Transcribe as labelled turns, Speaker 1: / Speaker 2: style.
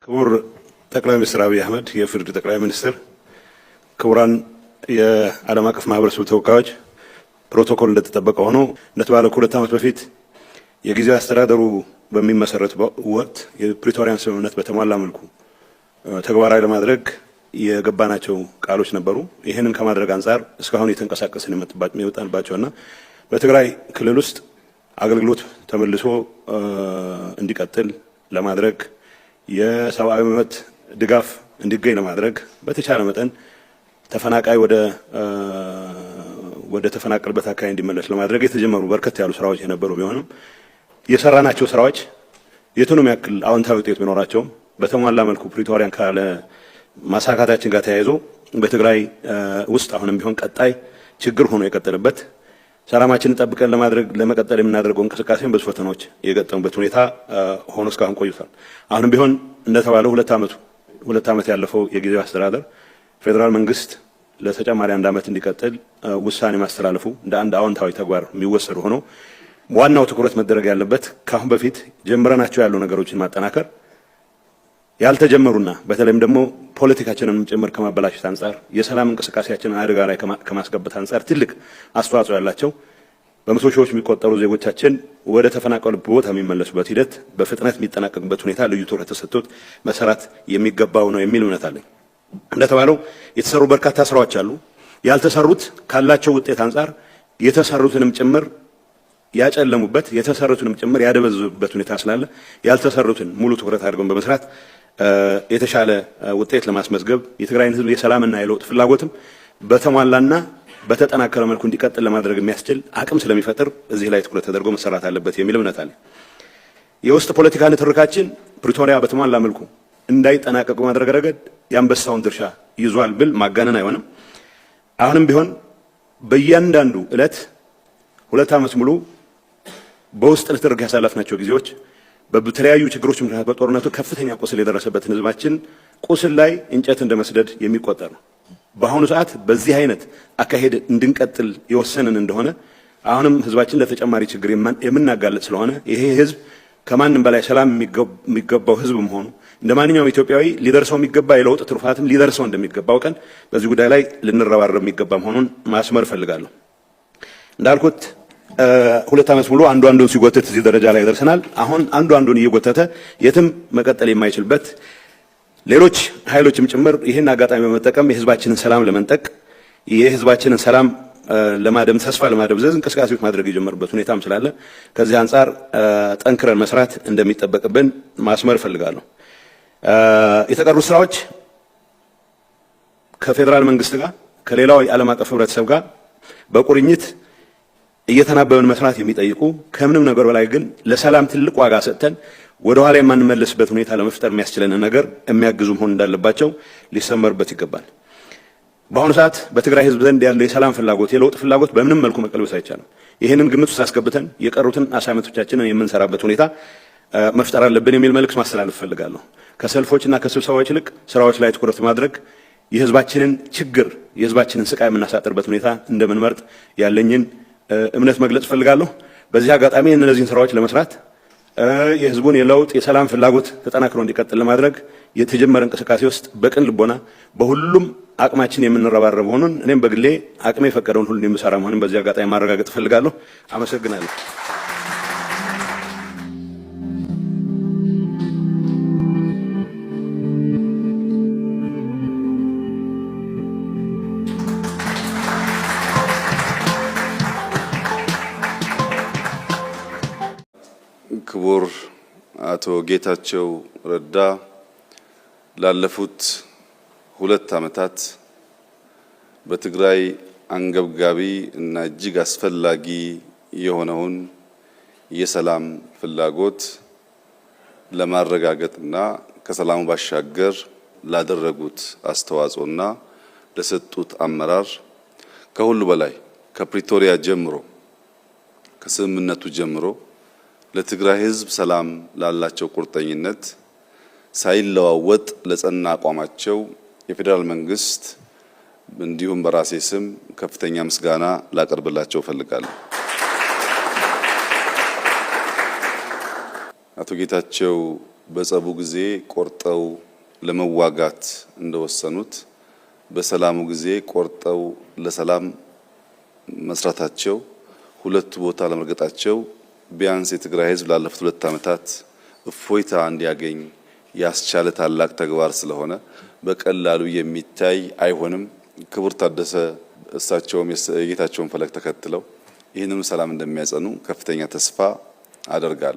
Speaker 1: ክቡር ጠቅላይ ሚኒስትር አብይ አህመድ፣ የኢፌዴሪ ጠቅላይ ሚኒስትር፣ ክቡራን የዓለም አቀፍ ማህበረሰብ ተወካዮች፣ ፕሮቶኮል እንደተጠበቀ ሆኖ፣ እንደተባለው ከ2 ዓመት በፊት የጊዜያዊ አስተዳደሩ በሚመሰረት ወቅት የፕሪቶሪያን ስምምነት በተሟላ መልኩ ተግባራዊ ለማድረግ የገባናቸው ቃሎች ነበሩ። ይህንን ከማድረግ አንጻር እስካሁን እየተንቀሳቀስን የመጣንባቸውና በትግራይ ክልል ውስጥ አገልግሎት ተመልሶ እንዲቀጥል ለማድረግ፣ የሰብአዊ መብት ድጋፍ እንዲገኝ ለማድረግ፣ በተቻለ መጠን ተፈናቃይ ወደ ተፈናቀልበት አካባቢ እንዲመለስ ለማድረግ የተጀመሩ በርከት ያሉ ስራዎች የነበሩ ቢሆንም፣ የሰራናቸው ስራዎች የቱንም ያክል አዎንታዊ ውጤት ቢኖራቸውም በተሟላ መልኩ ፕሪቶሪያን ካለ ማሳካታችን ጋር ተያይዞ በትግራይ ውስጥ አሁንም ቢሆን ቀጣይ ችግር ሆኖ የቀጠለበት፣ ሰላማችንን ጠብቀን ለማድረግ ለመቀጠል የምናደርገው እንቅስቃሴን ብዙ ፈተናዎች የገጠሙበት ሁኔታ ሆኖ እስካሁን ቆይቷል። አሁንም ቢሆን እንደተባለው 2 ዓመት ያለፈው የጊዜያዊ አስተዳደር ፌዴራል መንግስት ለተጨማሪ አንድ ዓመት እንዲቀጥል ውሳኔ ማስተላለፉ እንደ አንድ አዎንታዊ ተግባር የሚወሰዱ ሆኖ፣ ዋናው ትኩረት መደረግ ያለበት ከአሁን በፊት ጀምረናቸው ያሉ ነገሮችን ማጠናከር፣ ያልተጀመሩና በተለይም ደግሞ ፖለቲካችንን ጭምር ከማበላሸት አንጻር፣ የሰላም እንቅስቃሴያችንን አደጋ ላይ ከማስገባት አንጻር ትልቅ አስተዋጽኦ ያላቸው፣ በመቶ ሺዎች የሚቆጠሩ ዜጎቻችን ወደ ተፈናቀሉበት ቦታ የሚመለሱበት ሂደት በፍጥነት የሚጠናቀቅበት ሁኔታ ልዩ ትኩረት ተሰጥቶት መሰራት የሚገባው ነው የሚል እምነት አለኝ። እንደተባለው የተሰሩ በርካታ ስራዎች አሉ። ያልተሰሩት ካላቸው ውጤት አንጻር የተሰሩትንም ጭምር ያጨለሙበት፣ የተሰሩትንም ጭምር ያደበዘዙበት ሁኔታ ስላለ፣ ያልተሰሩትን ሙሉ ትኩረት አድርገን በመስራት የተሻለ ውጤት ለማስመዝገብ፣ የትግራይን ሕዝብ የሰላምና የለውጥ ፍላጎትም በተሟላና በተጠናከረ መልኩ እንዲቀጥል ለማድረግ የሚያስችል አቅም ስለሚፈጥር እዚህ ላይ ትኩረት ተደርጎ መሰራት አለበት የሚል እምነት አለ። የውስጥ ፖለቲካ ንትርካችን ፕሪቶሪያ በተሟላ መልኩ እንዳይጠናቀቅ በማድረግ ረገድ የአንበሳውን ድርሻ ይዟል ብል ማጋነን አይሆንም። አሁንም ቢሆን በእያንዳንዱ ዕለት 2 ዓመት ሙሉ በውስጥ ንትርክ ያሳለፍናቸው ጊዜዎች በተለያዩ ችግሮች ምክንያት በጦርነቱ ከፍተኛ ቁስል የደረሰበትን ህዝባችን ቁስል ላይ እንጨት እንደ መስደድ የሚቆጠር ነው። በአሁኑ ሰዓት በዚህ አይነት አካሄድ እንድንቀጥል የወሰንን እንደሆነ አሁንም ህዝባችን ለተጨማሪ ችግር የምናጋልጥ ስለሆነ፣ ይሄ ህዝብ ከማንም በላይ ሰላም የሚገባው ህዝብ መሆኑ፣ እንደ ማንኛውም ኢትዮጵያዊ ሊደርሰው የሚገባ የለውጥ ትሩፋትም ሊደርሰው እንደሚገባ አውቀን በዚህ ጉዳይ ላይ ልንረባረብ የሚገባ መሆኑን ማስመር እፈልጋለሁ። እንዳልኩት 2 ዓመት ሙሉ አንዱ አንዱን ሲጎትት እዚህ ደረጃ ላይ ደርሰናል። አሁን አንዱ አንዱን እየጎተተ የትም መቀጠል የማይችልበት፣ ሌሎች ኃይሎችም ጭምር ይህን አጋጣሚ በመጠቀም የህዝባችንን ሰላም ለመንጠቅ፣ የህዝባችንን ሰላም ለማደም፣ ተስፋ ለማደብዘዝ እንቅስቃሴዎች ማድረግ የጀመሩበት ሁኔታም ስላለ ከዚህ አንጻር ጠንክረን መስራት እንደሚጠበቅብን ማስመር እፈልጋለሁ። የተቀሩ ስራዎች ከፌዴራል መንግስት ጋር፣ ከሌላው የዓለም አቀፍ ህብረተሰብ ጋር በቁርኝት እየተናበብን መስራት የሚጠይቁ፣ ከምንም ነገር በላይ ግን ለሰላም ትልቅ ዋጋ ሰጥተን ወደ ኋላ የማንመለስበት ሁኔታ ለመፍጠር የሚያስችለንን ነገር የሚያግዙ መሆን እንዳለባቸው ሊሰመርበት ይገባል። በአሁኑ ሰዓት በትግራይ ህዝብ ዘንድ ያለው የሰላም ፍላጎት፣ የለውጥ ፍላጎት በምንም መልኩ መቀልበስ አይቻልም። ይህንን ግምት ውስጥ አስገብተን የቀሩትን assignment ኦቻችንን የምንሰራበት ሁኔታ መፍጠር አለብን የሚል መልእክት ማስተላለፍ እፈልጋለሁ። ከሰልፎችና ከስብሰባዎች ይልቅ ስራዎች ላይ ትኩረት ማድረግ የህዝባችንን ችግር፣ የህዝባችንን ስቃይ የምናሳጥርበት ሁኔታ እንደምንመርጥ ያለኝን እምነት መግለጽ እፈልጋለሁ። በዚህ አጋጣሚ እነዚህን ስራዎች ለመስራት፣ የህዝቡን የለውጥ የሰላም ፍላጎት ተጠናክሮ እንዲቀጥል ለማድረግ የተጀመረ እንቅስቃሴ ውስጥ በቅን ልቦና በሁሉም አቅማችን የምንረባረብ መሆኑን፣ እኔም በግሌ አቅሜ የፈቀደውን ሁሉ የምሰራ መሆኑን በዚህ አጋጣሚ ማረጋገጥ እፈልጋለሁ። አመሰግናለሁ።
Speaker 2: ክቡር አቶ ጌታቸው ረዳ ላለፉት 2 ዓመታት በትግራይ አንገብጋቢ እና እጅግ አስፈላጊ የሆነውን የሰላም ፍላጎት ለማረጋገጥና ከሰላሙ ባሻገር ላደረጉት አስተዋጽኦና ለሰጡት አመራር፣ ከሁሉ በላይ ከፕሪቶሪያ ጀምሮ፣ ከስምምነቱ ጀምሮ ለትግራይ ሕዝብ ሰላም ላላቸው ቁርጠኝነት፣ ሳይለዋወጥ ለጸና አቋማቸው የፌዴራል መንግስት እንዲሁም በራሴ ስም ከፍተኛ ምስጋና ላቀርብላቸው እፈልጋለሁ። አቶ ጌታቸው በጸቡ ጊዜ ቆርጠው ለመዋጋት እንደወሰኑት በሰላሙ ጊዜ ቆርጠው ለሰላም መስራታቸው ሁለቱ ቦታ ለመርገጣቸው ቢያንስ የትግራይ ሕዝብ ላለፉት 2 ዓመታት እፎይታ እንዲያገኝ ያስቻለ ታላቅ ተግባር ስለሆነ በቀላሉ የሚታይ አይሆንም። ክቡር ታደሰ እሳቸውም የጌታቸውን ፈለግ ተከትለው ይህንኑ ሰላም እንደሚያጸኑ ከፍተኛ ተስፋ አደርጋለሁ።